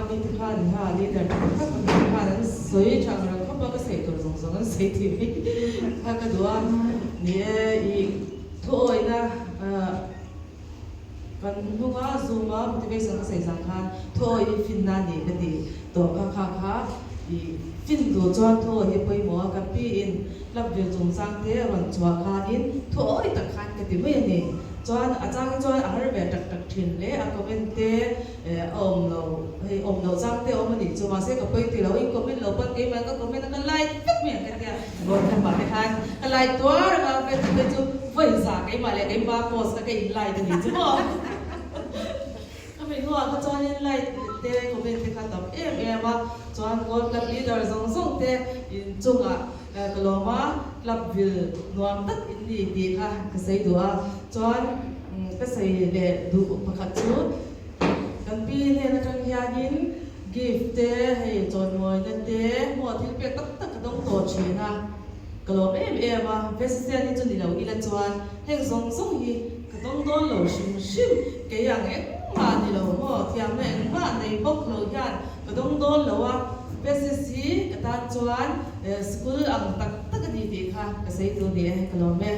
mi te khan ha leader tha tak pahnih khan an sawi tha ang reng khawp a, ka sawi tur zawng zawng an sawi tih mai kha ka duh a. Ni e, ih thuawihna kan hnunga Zoom a motivation ka sawi zang khan thuawih hi finna a ni ka ti tawh kha kha kha ih fin tur chuan thuawih hi pawimawh a, ka pi in club vil chungchang te rawn chhuah khanin thuawih tak khan ka ti mai a ni. Chuan a chang hi chuan a har ve tak tak thin hle a, comment te a awm lo, hei awm loh chang te a awm a nih chu, mahse ka pawi ti lo, in comment lo pawn keimah ka comment a ka like vek mai ang ka tia, Gold Cup ah te khan ka like tuar anga Facebook te chu vawi za keimah leh keimah post kha ka in like a nih chu maw. Ka mi hnuah kha chuanin like te comment te kha tam em em a, chuan Gold Club leader zawng zawng te inchungah Ka lawm a, club vil nuam tak in ni tih kha ka sawi duh a, chuan ka sawi leh duh pakhat chu kan pi hnen atang hianin gift te hei chawnmawina te maw thil pek tak tak ka dawng tawh thin a, ka lawm em em a, Vesian hi chu ni lo ila chuan heng zawng zawng hi ka dawng dawn lo hrim hrim, kei ang engmah ni lo maw thiamna engmah nei bawk lo hian Ka dawng dawn lo a, Pesis hi ka tan chuan school ang tak tak a ni tih kha ka sawi tur ni e, ka lawm e.